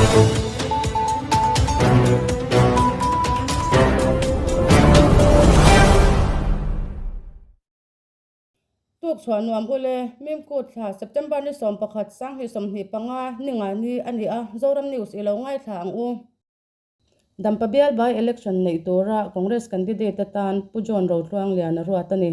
Tuk chhuah nuam ule, Mimkut thla September ni 11 2025 ni nga ni a ni a, Zoram News i lo ngaithla ang u. Dampa bial by election neih tura Congress candidate atan Pu John Rotluanglian a ruat a ni.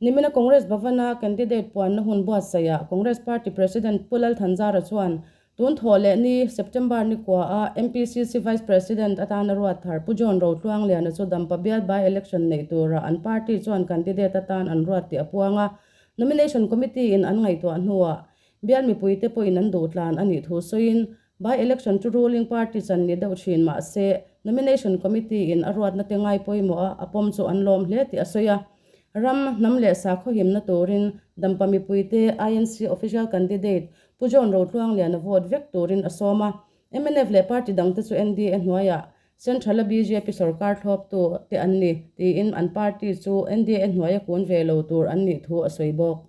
Nimina Congress Bhavana candidate puanna hun buatsaihah Congress Party President Pu Lal Thanzara chuan tun thawh leh ni September ni kuaah MPCC Vice President atana ruat thar Pu John Rotluangliana chu Dampa bial by election neih tura an party chuan candidate atan an ruat tih a puang a. Nomination Committee in an ngaihtuah hnuah bial mipuite pawhin an duhtlan a nih thu sawiin By election chu ruling party chan ni deuh thin mah se, nomination committee in a ruatna te ngai pawimawh a, a pawm chu an lawm hle tih a sawi a. Ram, hnam leh sakhaw himna turin Dampa mipuite INC official candidate Pu John Rotluangliana vote vek turin a sawm a. Mnf leh party dangte chu NDA hnuaiah Central-a bjp sorkar thlawptu te an ni tiin an party chu NDA hnuaia kun ve lo tur an nih thu a sawi bawk.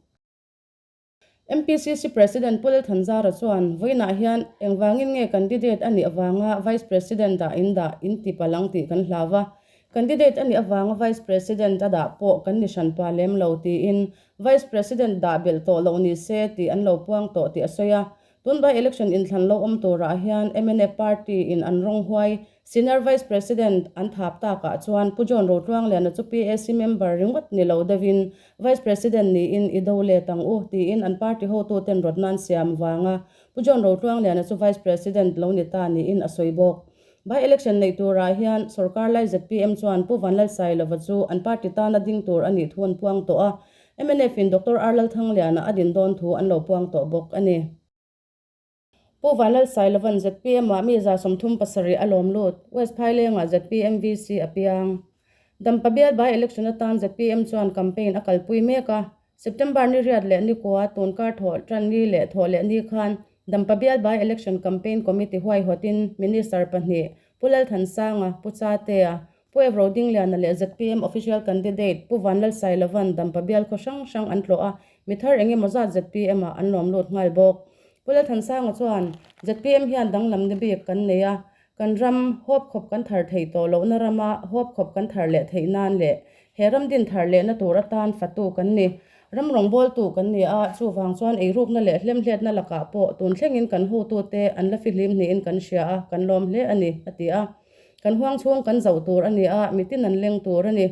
MPCC President Pu Lalthanzara chuan vawiinah hian engvangin nge candidate a nih avanga Vice President ah in dah in ti palang tih kan hlau a, candidate a nih avanga Vice President a dah pawh kan ni hranpa lem lo tiin Vice President dah belh tawh loh ni se tih an lo puang tawh tih a sawi a. Tun by election inthlan lo awm turah hian mnf party in an rawng huai Senior Vice President an thap takah chuan Pu John Rotluangliana chu PAC member ringawt ni lo deuhin Vice President niin i do let ang u tiin an party hotuten rawtna an siam vanga Pu John Rotluangliana chu Vice President lo ni ta niin a sawi bawk. By election neih turah hian sorkar lai zpm chuan Pu Vanlalsailova chu an party tana ding tur a nih thu an puang tawh a, mnf in Doctor R Lalthangliana a din dawn thu an lo puang tawh bawk a ni. Pu Vanlalsailova'n zpm ah mi 37 a lawm lut, West Phailengah zpm VC a piang. Dampa bial by election atan zpm chuan campaign a kalpui mek a, September ni riat leh ni kua tun kar thawh tan ni leh thawh leh ni khan Dampa bial by election campaign committee huaihawtin Minister pahnih Pu Lalthansanga, Pu Chatea, Pu Evro Dingliana leh zpm official candidate Pu Vanlalsailova'n Dampa bial khaw hrang hrang an tlawh a, mi thar eng emaw zat zpm ah an lawm lut nghal bawk. Pu Lalthansanga chuan, zpm hian danglam ni bik kan nei a, kan ram hawp khawp kan thar thei tawh lohna rama hawp khawp kan thar leh theih nan leh he ram din thar lehna tur atan fatu kan ni. Ram rawngbawltu kan ni a, chuvang chuan eirukna leh hlemhletna lakah pawh tun thlengin kan hotute an la fihlim niin kan hria a, kan lawm hle a ni, a ti a. Kan huang chhung kan zauh tur a ni a, mitin an leng tur a ni.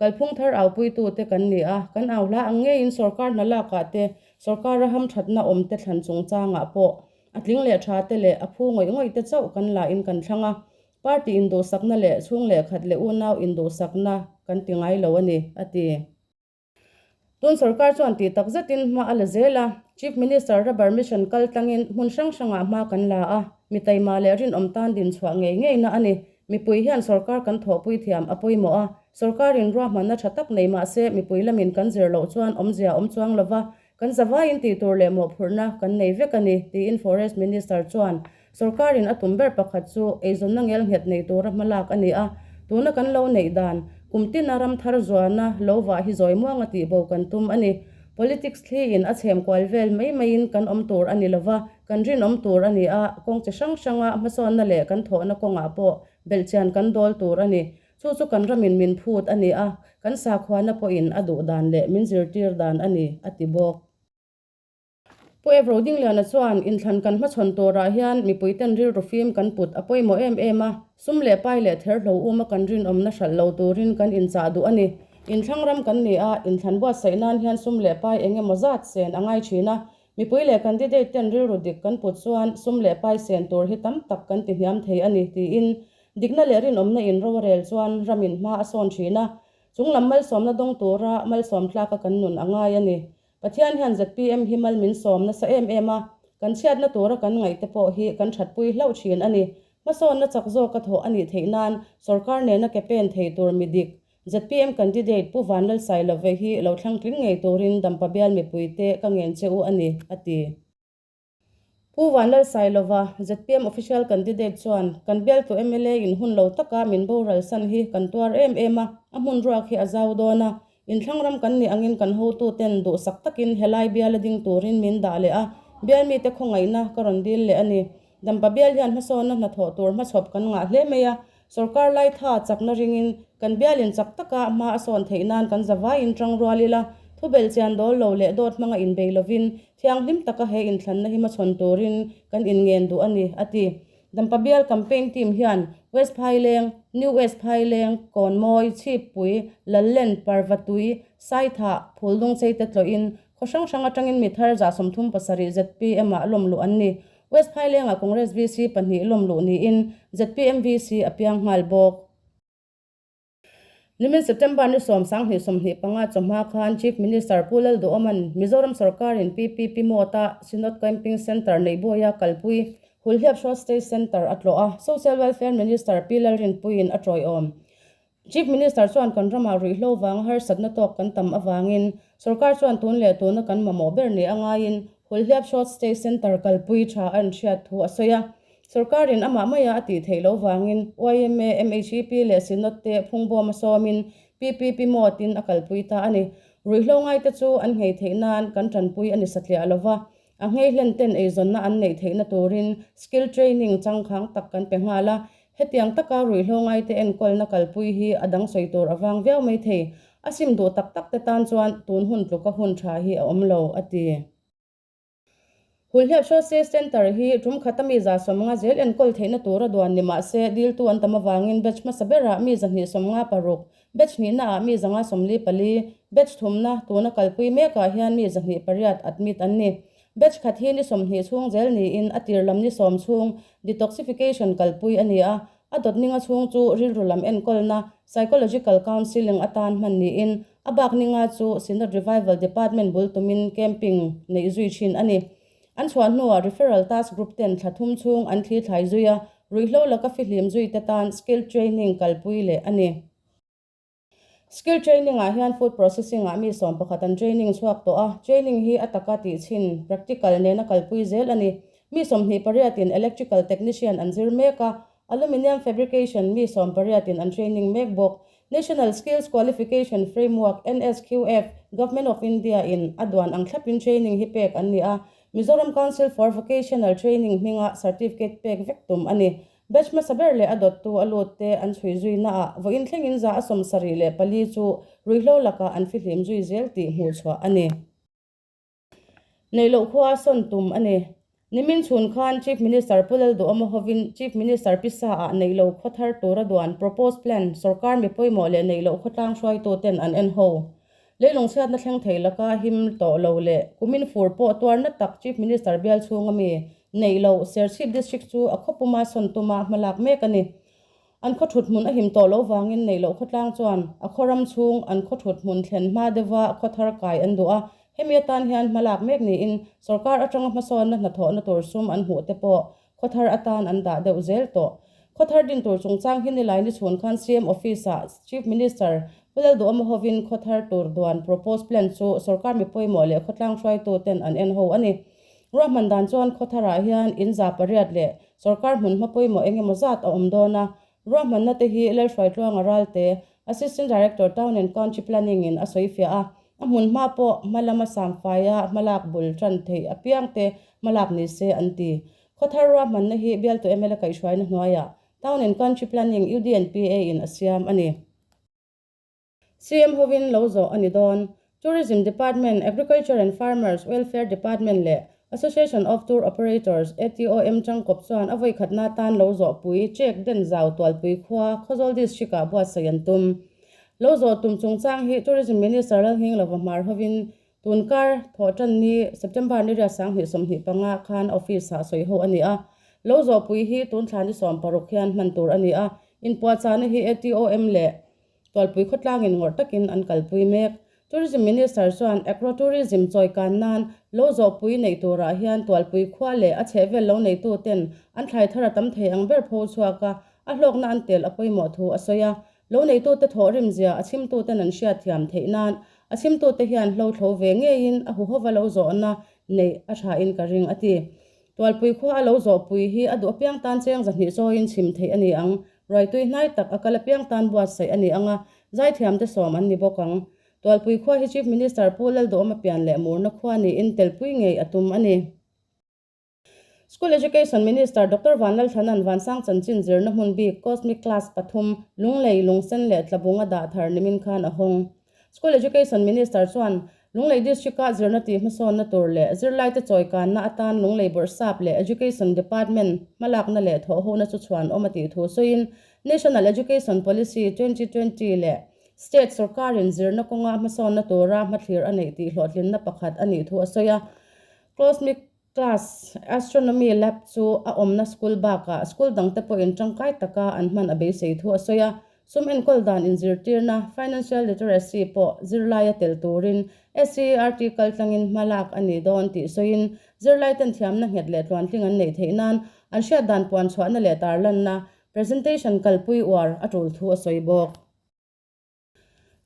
Kalphung thar aupuitute kan ni a, kan au hla ang ngeiin sorkar hna lakah te, sorkara hamthatna awm te thlan chungchangah pawh a tling leh tha te leh a phu ngawih ngawih te chauh kan la in kan thlang a. Party induhsakna leh chhung leh khat leh unau induhsakna kan ti ngai lo a ni, a ti. Tun sorkar chuan tih tak zetin hma a la zel a, Chief Minister Rubber Mission kal tlangin hmun hrang hrangah hma kan la a, mi taima leh rinawm tan din chhuah ngei ngeina a ni. Mipui hian sorkar kan thawhpui thiam a pawimawh a, sorkarin ruahmanna tha tak nei mahse mipui lamin kan zir loh chuan awmzia awm chuang lova, kan zavaiin tih tur leh mawhphurhna kan nei vek a ni, tiin Forest Minister chuan Sorkarin a tum ber pakhat chu eizawnna ngelnghet nei tura hmalak a ni a, tuna kan lo neih dan, kum tina ram thar zuana lo vah hi zawi muanga tihbo kan tum a ni. Politics thliin a chhem kual vel mai maiin kan awm tur a ni lova, kan rinawm tur a ni a, kawng chi hrang hranga hmasawnna leh kan thawhna kawngah pawh belhchian kan dawl tur a ni. Chu chu kan ramin min phut a ni a, kan sakhuana pawhin a duh dan leh min zirtir dan a ni, a ti bawk. Pu Evro Dingliana chuan inthlan kan hmachhawn turah hian mipuiten rilru fim kan put a pawimawh em em a, sum leh pai leh therhlo uma kan rinawmna hralh lo turin kan inchah duh a ni. Inthlang ram kan ni a, inthlan buatsaih nan hian sum leh pai eng emaw zat sen a ngai thin a, mipui leh candidate ten rilru dik kan put chuan sum leh pai sen tur hi tam tak kan ti hniam thei a ni tiin dikna leh rinawmna in ro a rel chuan ramin hma a sawn thin a, chunglam malsawmna dawng tura malsawm tlaka kan nun a ngai a ni. Pathian hian zpm hi mal min sawm nasa em em a, kan chhiatna tura kan ngaihte pawh hi kan thatpui hlauh thin a ni. Hmasawnna chak zawka thawh a nih theih nan sorkar nena ke pen thei tur mi dik zpm candidate Pu Vanlalsailove hi lo thlang tling ngei turin Dampa bial mipuite ka ngen che u a ni, a ti. Pu Vanlalsailova, zpm official candidate chuan, Kan bialtu mla in hun lo taka min boral san hi kan tuar em em a, a hmun ruak hi a zau dawn a. Inthlang ram kan nih angin kan hotuten duhsak takin helai biala ding turin min dah leh a, bial mite khawngaihna ka rawn dil leh a ni. Dampa bial hian hmasawnna hnathawh tur hmachhawp kan ngah hle mai a, sorkar laitha chakna ringin kan bialin chak taka hma a sawn theih nan kan zavaiin tang rual ila, thubelh chian dawl lo leh dawt hmanga inbei lovin thianghlim taka he inthlanna hi hmachhawn turin kan inngen duh a ni, a ti. Dampa bial campaign team hian West Phaileng, New West Phaileng, Kawnmawi, Chhippui, Lallen, Parvatui, Saithah, Phuldungcheite tlawhin Khaw hrang hrang atangin mi thar 37 zpm ah lawm luh an ni. West Phaileng-ah Congress VC pahnih lawm luh niin zpm VC a piang nghal bawk. Nimin September ni 10 20 25 chawhma khan Chief Minister Pu Lalduhawma'n Mizoram sorkarin PPP Mawta Synod Camping Centre neih buaia kalpui Hulhliap Short Stay Centre a tlawh a, Social Welfare Minister Pi Lalrinpuiin a tawiawm. Chief Minister chuan kan ramah ruihhlo vanga harsatna tawk kan tam avangin sorkar chuan tun leh tuna kan mamawh ber ni a ngaiin Hulhliap Short Stay Centre kalpui tha a inhriat thu a sawi a. Sorkarin amah maia a tih theih loh vangin yma, MHEP leh Synod te phungbawm a sawmin PPP mode in a kalpui ta a ni. Ruihhlo ngaite chu an nghei theih nan kan tanpui a ni satliah lova, A nghei hlen ten eizawnna an neih theihna turin skill training changkang tak kan pe nghal a, hetiang taka ruihhlo ngaite enkawlna kalpui hi a dang sawi tur a vang viau mai thei. A sim duh tak tak te tan chuan tun hun tluka hun tha hi a awm lo, a ti. Hulhliap Short Centre hi tum khata mi 150 zel enkawl theihna tura duan ni mah se diltu an tam avangin batch hmasa berah mi 256, Batch hnihnaah mi 144, batch thumna tuna kalpui mekah hian mi 108 admit an ni. Batch khat hi ni 20 chhung zel niin a tir lam ni 10 chhung detoxification kalpui a ni a, a dawt ninga chhung chu rilru lam enkawlna, psychological counselling, atan hman niin a bak ninga chu Synod Revival Department bul tumin camping neih zui thin a ni. An chhuah hnuah Referral Task Group ten thla thum chhung an thli thlai zui a, ruihhlo laka fihlim zui te tan skill training kalpui leh a ni. Skill training ah hian food processing ah mi 11 an training chhuak tawh a, training hi a taka tih chhin, practical, nena kalpui zel a ni. Mi 28 in electrical technician an zir mek a, Aluminium fabrication mi 18 in an training mek bawk. National Skills Qualification Framework, NSQF, Government of India in a duan ang thlapin training hi pek an ni a, Mizoram Council for Vocational Training hminga certificate pek vek tum a ni. Batch hmasa ber leh a dawttu a lut te an chhui zui naah vawiin thlengin 74 chu ruihhlo lakah an fihlim zui zel tih hmuhchhuah a ni. Neih loh khua a sawn tum a ni. Nimin chhun khan Chief Minister Pu Lalduhawma hovin Chief Minister Pisa ah neih lo khaw thar tura duan Proposed Plan sorkar mi pawimawh leh neih loh khawtlang hruaitu ten an en ho. Leilung chhiatna thleng thei laka him tawh lo leh kumin fur pawh tuar na tak Chief Minister bial chhunga mi neih loh Serchhip District chu a khawpuma sawn tuma hmalak mek a ni. An khaw thut hmun a him tawh loh vangin neih loh khawtlang chuan a khaw ram chhung an khaw thut hmun thlen hma deuha khaw thar kai an duh a, hemi atan hian hmalak mek niin sorkar atanga hmasawnna hnathawhna tur sum an hmuh te pawh khaw thar atan an dah deuh zel tawh. Khaw thar din tur chungchang hi nilai ni chhun khan CM Office-ah Chief Minister Pu Lalduhawma hovin khaw thar tur duan proposed plan chu sorkar mi pawimawh leh khawtlang hruaituten an en ho a ni. Ruahman dan chuan khaw tharah hian in 800 leh sorkar hmun hma pawimawh eng emaw zat a awm dawn a, ruahmanna te hi Lalhruaitluanga Ralte, Assistant Director Town and Country Planning in a sawi fiah a, a hmun hma pawh hma lama samfaia hmalak bul tan theih apiang te hmalak ni se an ti. Khaw thar ruahmanna hi bialtu mla kaihhruaina hnuaiah Town and Country Planning, UDNPA, in a siam a ni. CM hovin lo zawh a ni dawn. Tourism Department, Agriculture and Farmers Welfare Department leh Association of Tour Operators, ATOM, tangkawp chuan a vawikhatna tan lo zawhpui Check Den Zau Tualpui khua, Khawzawl District-ah buatsaih an tum. Lo zawh tum chungchang hi Tourism Minister Lalnghinglova Hmar hovin tunkar thawhtan ni September ni riat 2025 khan office-ah sawi ho a ni a. Lo zawhpui hi tun thla ni 16 hian hman tur a ni a, inpuahchahna hi ATOM leh Tualpui khawtlangin ngawrh takin an kalpui mek. Tourism Minister chuan Agro-tourism chawikan nan lo zawhpui neih turah hian Tualpui khua leh a chhehvel lo neituten an thlai thar a tam thei ang ber pho chhuak a, a hlawkna an tel a pawimawh thu a sawi a. Lo neitute thawhrim zia a chhimtuten an hriatthiam theih nan a chhimtute hian hlo thlo ve ngeiin a huhova lo zawhna neih a thain ka ring a ti. Tualpui khua a lo zawhpui hi a duh apiang tan cheng 200 chawiin chhim theih a ni ang. Ruaitui hnai tak a kal apiang tan buatsaih a ni ang a, zaithiamte sawm an ni bawk ang. Tualpui khua hi Chief Minister Pu Lalduhawma pian leh murna khua niin telpui ngei a tum a ni. School Education Minister Doctor Vanlalthlana'n Vansang chanchin zirna hmun bik Cosmic Class pathum, Lunglei, Lungsen leh Tlabunga dah thar nimin khan a hawng. School Education Minister chuan Lunglei District-ah zirna tih hmasawnna tur leh zirlaite chawikanna atan Lunglei Bawrhsap leh Education Department hmalakna leh thawhhona chu chhuan awm a tih thu sawiin National Education Policy 2020 leh State sorkarin zirna kawnga hmasawnna tura hmathlir a neih tih hlawhtlinna pakhat a nih thu a sawi a. Cosmic Class Astronomy Lab chu a awmna school bakah school dangte pawhin tangkai taka an hman a beisei thu a sawi a. Sum enkawl dan inzirtirna, financial literacy, pawh zirlaia tel turin SCERT kaltlangin hma lak a ni dawn tih sawiin zirlaiten thiamna nghet leh tluantling an neih theih nan an hriat dan puan chhuahna leh tarlanna, presentation, kalpui uar a tul thu a sawi bawk.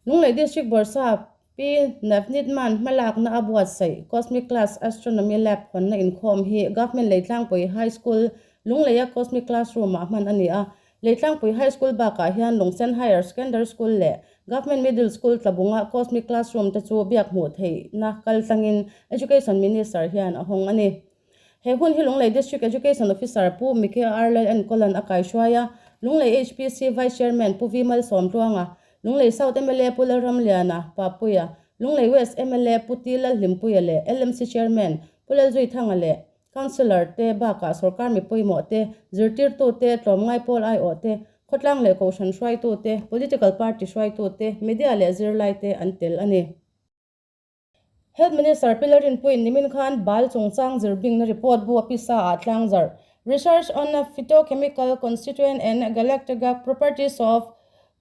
Lunglei District Bawrhsap Pi Navneet Mann hmalakna a buatsaih Cosmic Class Astronomy Lab hawnna inkhawm hi Government Leitlangpui High School, Lungleia Cosmic Classroom-ah hman a ni a. Leitlangpui High School bakah hian Lungsen Higher Secondary School leh Government Middle School Tlabunga Cosmic Classroom te chu biak hmuh theihna kaltlangin Education Minister hian a hawng a ni. He hun hi Lunglei District Education Officer Pu Mike R Lalenkawla'n a kaihruai a, Lunglei HPC Vice Chairman Pu V Malsawmtluanga, Lunglei South mla Pu Lalramliana, Papuia, Lunglei West mla Pu T Lalhlimpuia leh LMC Chairman Pu Lalzuithanga leh Councillor te bakah sorkar mi pawimawh te, zirtirtu te, tlawmngai pawl aiawh te, khawtlang leh kohhran hruaitu te, political party hruaitu te, media leh zirlai te an tel a ni. Health Minister Pi Lalrinpuiin nimin khan bal chungchang zirbingna report bu a pisa ah tlangzarh, Research on the Phytochemical Constituent and Galactagogue Properties of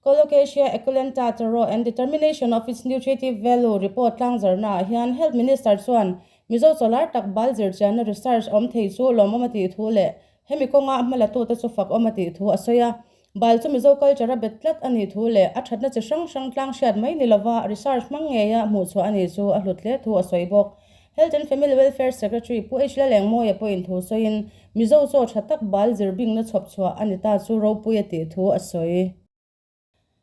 Colocasia esculenta Taro and Determination of its Nutritive Value report tlangzarhna ah hian Health Minister chuan Mizo chawlar tak bal zirchianna research awm thei chu lawmawm a tih thu leh hemi kawnga hmalatute chu fakawm a tih thu a sawi a. Bal chu Mizo culture a bet tlat a nih thu leh a thatna chi hrang hrang tlang hriat mai ni lova research hmang ngeia hmuhchhuah a nih chu a hlut hle thu a sawi bawk. Health and Family Welfare Secretary Pu H Lalengmawia pawhin thu sawiin Mizo chaw tha tak bal zirbingna chhawp chhuah a ni ta chu ropui a tih thu a sawi.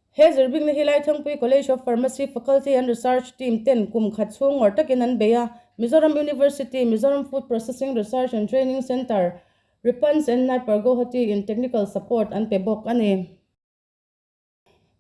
He zirbingna hi Laithangpui College of Pharmacy Faculty and Research Team ten kum khat chhung ngawr takin an bei a, Mizoram University, Mizoram Food Processing Research and Training Centre, Ripans and Naipur Guwahati in technical support an pe bawk a ni.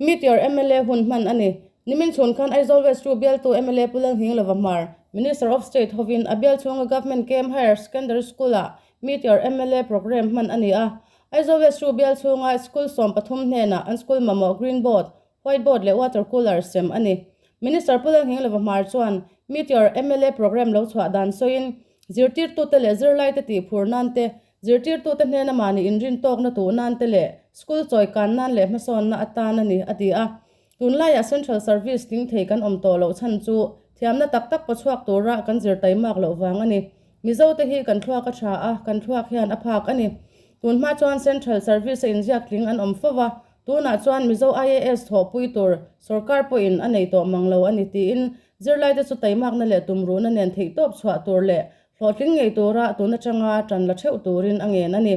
Meteor mla hun hman a ni. Nimin chhun khan Aizawl West Ru bialtu mla Pu Lalnghinglova Hmar, Minister of State hovin a bial chhunga Government KM Higher Secondary School-ah Meteor mla programme hman a ni a. Aizawl West Ru bial chhunga school 13 hnenah an school mamawh green board, white board leh water cooler sem a ni. Minister Pu Lalnghinglova Hmar chuan Meteor mla programme lo chhuah dan sawiin, Zirtirtute leh zirlaite tihphur nan te, zirtirtute hnena mahni inrin tawkna tuh nan te leh school chawi kan nan leh hmasawnna atan a ni, a ti a. Tunlaiah Central Service tling thei kan awm tawh loh chhan chu thiamna tak tak pawchhuak tura kan zir taimak loh vang a ni. Mizote hi kan thluak a tha a, kan thluak hian a phak a ni. Tunhma chuan Central Service-a inziak tling an awm fo va, Tunah chuan Mizo IAS thawhpui tur sorkar pawhin a nei tawh mang lo a ni tiin zirlaite chu taimakna leh tumruhna nen theihtawp chhuah tur leh hlawhtling ngei tura tun atanga tan la theuh turin a ngen a ni.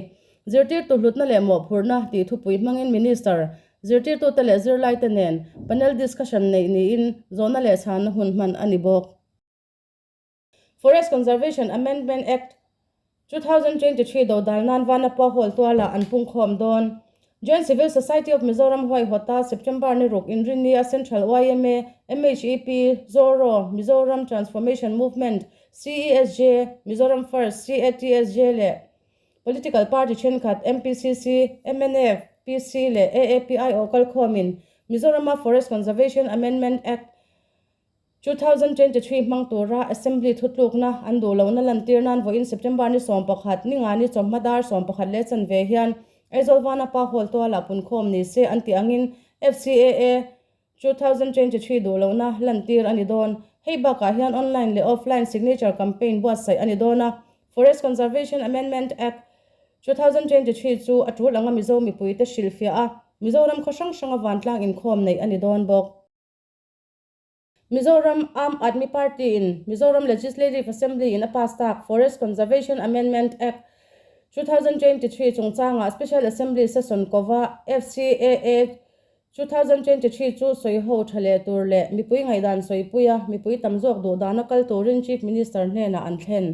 Zirtirtu hlutna leh mawhphurhna tih thupui hmangin Minister, zirtirtute leh zirlaite nen panel discussion neih niin zawhna leh chhanna hun hman a ni bawk. Forest Conservation Amendment Act, 2023 dodal nan Vanapa Hall tualah an pungkhawm dawn. Joint Civil Society of Mizoram huaihawta September ni ruk inrinni a Central yma, MHEP, Zoro, Mizoram Transformation Movement, CESJ, Mizoram First, CATSJ leh Political Party thenkhat MPCC, mnf, PC leh AAP aiawh kalkhawmin Mizorama Forest Conservation Amendment Act, 2023 hmang tura Assembly thutlukna an duh lohna lantir nan vawiin September ni 11 ningani chawmhma dar 11 leh chanve hian Aizawl Vanapa Hall tualah punkhawm ni se an tih angin FCAA 2023 duh lohna lantir a ni dawn. Hei bakah hian online leh offline signature campaign buatsaih a ni dawn a, Forest Conservation Amendment Act, 2023 chu a tul anga Mizo mipuite hrilhfiah a, Mizoram khaw hrang hranga vantlang inkhawm neih a ni dawn bawk. Mizoram Aam Aadmi Party in Mizoram Legislative Assembly in a pass tak Forest Conservation Amendment Act, 2023 chungchangah Special Assembly Session kova FCAA 2023 chu sawiho tha leh tur leh mipui ngaihdan sawipuia mipui tam zawk duh dana kal turin Chief Minister hnenah an thlen.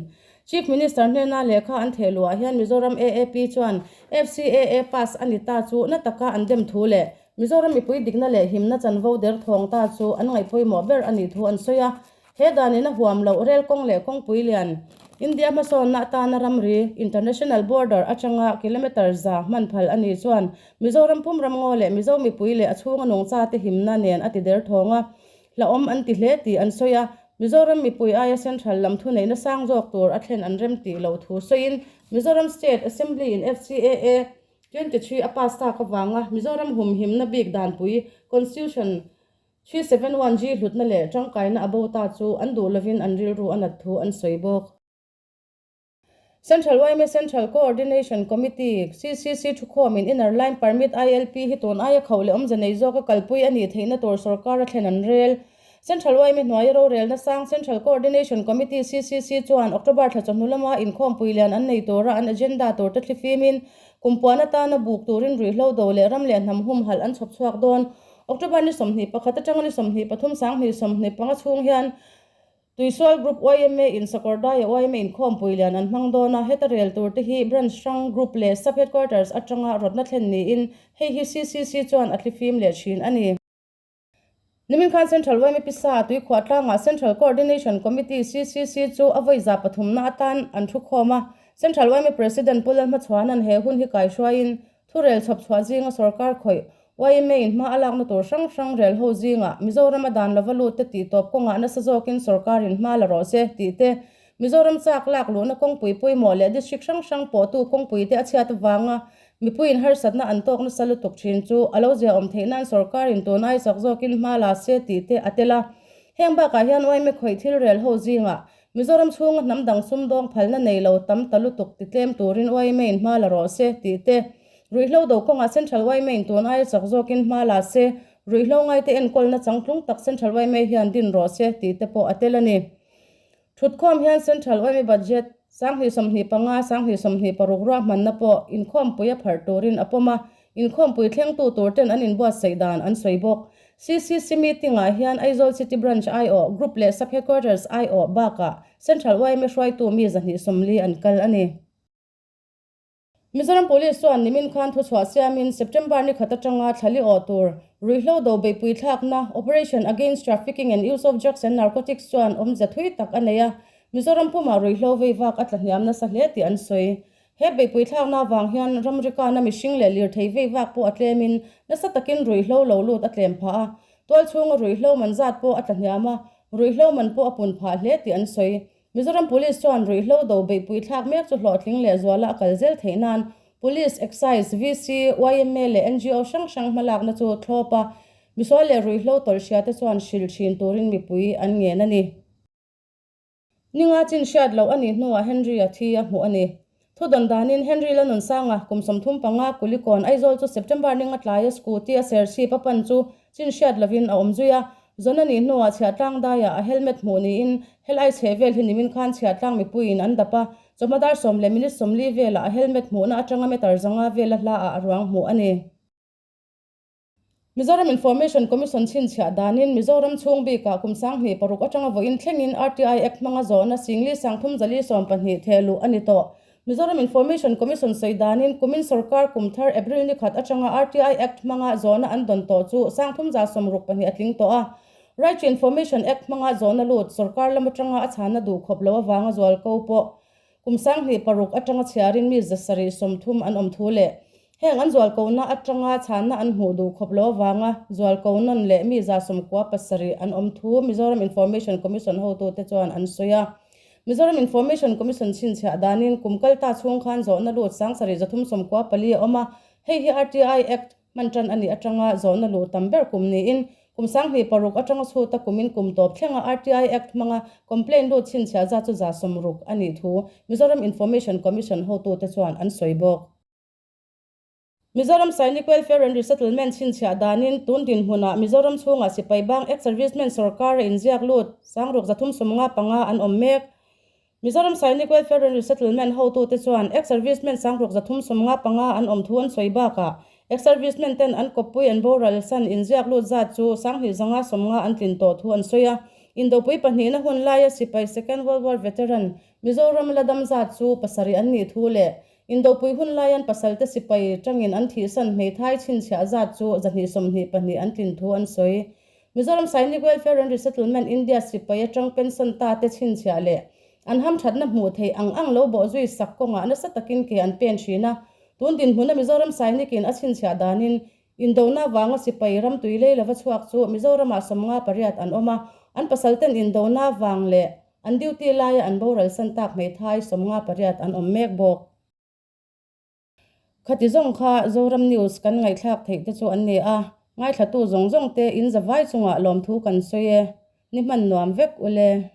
Chief Minister hnena lehkha an theh luhah hian Mizoram AAP chuan FCAA pass a ni ta chu na taka an dem thu leh Mizoram mipui dikna leh himna chanvo derthawng ta chu an ngaihpawimawh ber a nih thu an sawi a. He danin a huam loh rel kawng leh kawngpui lian, India hmasawnna atana ramri, international border, atanga kilometre za hman phal a nih chuan Mizoram pum ramngaw leh Mizo mipui leh a chhunga nungchate himna nen a ti derthawng a, hlauhawm an ti hle tih an sawi a. Mizoram mipui aia central lam thuneihna sang zawk tur a thlen an rem tih loh thu sawiin Mizoram State Assembly in FCAA 23 a pass tak avanga Mizoram humhimna bik danpui, Constitution, 371G hlutna leh tangkaina a bo ta chu an duh lovin an rilru a nat thu an sawi bawk. Central yma Central Coordination Committee, CCC, thukhawmin Inner Line Permit, ILP, hi tun aia khauh leh awmze nei zawka kalpui a nih theihna tur sorkar a thlen an rel. Central yma hnuaia rorelna sang Central Coordination Committee, CCC, chuan October thla chawhnu lama inkhawmpui lian an nei tura an agenda turte thlifimin kumpuan atana buk turin ruihhlo do leh ram leh hnam humhalh an chhawp chhuak dawn. October ni 21 atanga ni 23 2025 chhung hian Tuisual Group yma in Sakawrdaiah yma inkhawmpui lian an hmang dawn a, heta rel tur te hi Branch hrang Group leh Sub Headquarters atanga rawtna thlen niin hei hi CCC chuan a thlifim leh thin a ni. Nimin khan Central yma pisa Tuikhuah tlangah Central Coordination Committee, CCC, chu a vawi za pathumna atan an thukhawm a, Central yma President Pu Lalhmachhuana'n he hun hi kaihruaiin Thurel chhawpchhuah zinga sorkar khawih YMA in hma a lakna tur hrang hrang rel ho zingah Mizoram a dan lova lut te tih tawp kawngah nasa zawkin sorkarin hma la rawh se tih te, Mizoram chak lak luhna kawngpui pawimawh leh district hrang hrang pawhtu kawngpui te a chhiat avanga mipuiin harsatna an tawk nasa lutuk thin chu a lo ziaawm theih nan sorkarin tun ai chak zawkin hma la se tih te a tel a. Heng bakah hian YMA khawih thil rel ho zingah Mizoram chhunga hnam dang sumdawng phalna nei lo tam ta lutuk ti tlem turin yma in hma la rawh se tih te, ruihhlo do kawngah Central yma in tun aia chak zawkin hma la se, ruihhlo ngaite enkawlna changtlung tak Central yma hian din rawh se tih te pawh a tel a ni. Thutkhawm hian Central yma budget 2025, 2026 ruahmanna pawh inkhawmpui a pharh turin a pawm a, Inkhawmpui thlengtu tur ten an inbuatsaih dan an sawi bawk. CCC meeting-ah hian Aizawl City Branch aiawh, Group leh Sub Headquarters aiawh bakah Central yma hruaitu mi 240 an kal a ni. Mizoram Police chuan nimin khan thuchhuah siamin September ni khat atanga thlali awh tur ruihhlo do beihpui thlakna Operation Against Trafficking and Use of Drugs and Narcotics chuan awmze thui tak a nei a, Mizoram pumah ruihhlo vei vak a tlahniam nasa hle tih an sawi. He beihpui thlakna avang hian ramrikana mihring leh lirthei vei vak pawh a tlemin nasa takin ruihhlo lo lut a tlem phah a, tual chhunga ruihhlo man zat pawh a tlahniam a, ruihhlo man pawh a pun phah hle tih an sawi. Mizoram Police chuan ruihhlo do beihpui thlak mek chu hlawhtling leh zuala a kal zel theih nan Police, Excise, VC, yma leh ngo hrang hrang hmalakna chu thlawp a, misual leh ruihhlo tawlhhria te chuan hrilh thin turin mipui an ngen a ni. Ninga chin hriat loh a nih hnuah Henry-a thi a hmuh a ni. Thu dawn danin Henry Lanunsanga kum 35 Kulikawn Aizawl chu September ninga tlaia scooty a serchhip a pan chu chin hriat lovin a awm zui a. Zawn a nih hnuah chhiahtlang daiah a helmet hmuh niin helai chheh vel hi nimin khan chhiahtlang mipuiin an dap a, chawhma dar sawm leh minute 40 velah a helmet hmuhna atanga meter 500 vela hlaah a ruang hmuh a ni. Mizoram Information Commission chhinchhiah danin Mizoram chhung bikah kum 2006 atanga vawiin thlengin RTI Act hmanga zawhna Singli 30 14 theh luh a ni tawh. Mizoram Information Commission sawi danin kumin sorkar kum thar April ni khat atanga RTI Act hmanga zawhna an dawn tawh chu 362 a tling tawh a. Right to Information Act hmanga zawhna lut sorkar lam atanga a chhanna duh khawp lo avanga zualko pawh Kum 2006 atanga chhiarin mi 730 an awm thu leh heng an zualkona atanga chhanna an hmuh duh khawp lo avanga zualko nawn leh mi 97 an awm thu Mizoram Information Commission hotute chuan an sawi a. Mizoram Information Commission chhinchhiah danin kum kalta chhung khan zawhna lut 7394 a awm a, hei hi RTI Act Hman tan a nih atanga zawhna luh tam ber kum niin kum 2006 atanga chhuta kumin kum tawp thlenga RTI Act hmanga complaint lut chhinchhiah zat chu 60% a nih thu Mizoram Information Commission hotute chuan an sawi bawk. Mizoram Sainik Welfare and Resettlement chhinchhiah danin tun dinhmunah Mizoram chhungah sipai bang ex-servicemen sorkara inziak lut 6355 an awm mek. Mizoram Sainik Welfare and Resettlement hotute chuan ex-servicemen 6355 an awm thu an sawi bakah ex-servicemen ten an kawppui an boral san inziak lut zat chu 2550 an tlin tawh thu an sawi a. Indopui pahnihna hun laia sipai Second World War veteran Mizoram la dam zat chu pasarih an nih thu leh Indopui hun laian pasalte sipai tangin an thihsan hmeithai chhinchhiah zat chu 122 an tlin thu an sawi. Mizoram Sainik Welfare and Resettlement India sipai atang pension ta te chhinchhiah leh an hamthatna hmuh theih ang ang lo bawhzui sak kawngah nasa takin ke an pen thin a. Tun dinhmuna Mizoram Sainikin a chhinchhiah danin Indona vanga sipai ram tui lei lova chhuak chu Mizoramah 58 an awm a, an pasalten indona vang leh an duty laia an boral san tak hmeithai 58 an awm mek bawk. Khati zawng kha Zoram News kan ngaihthlak theih te chu an ni a, ngaithlatu zawng zawng te in zavai chungah lawmthu kan sawi e, ni hman nuam vek ule.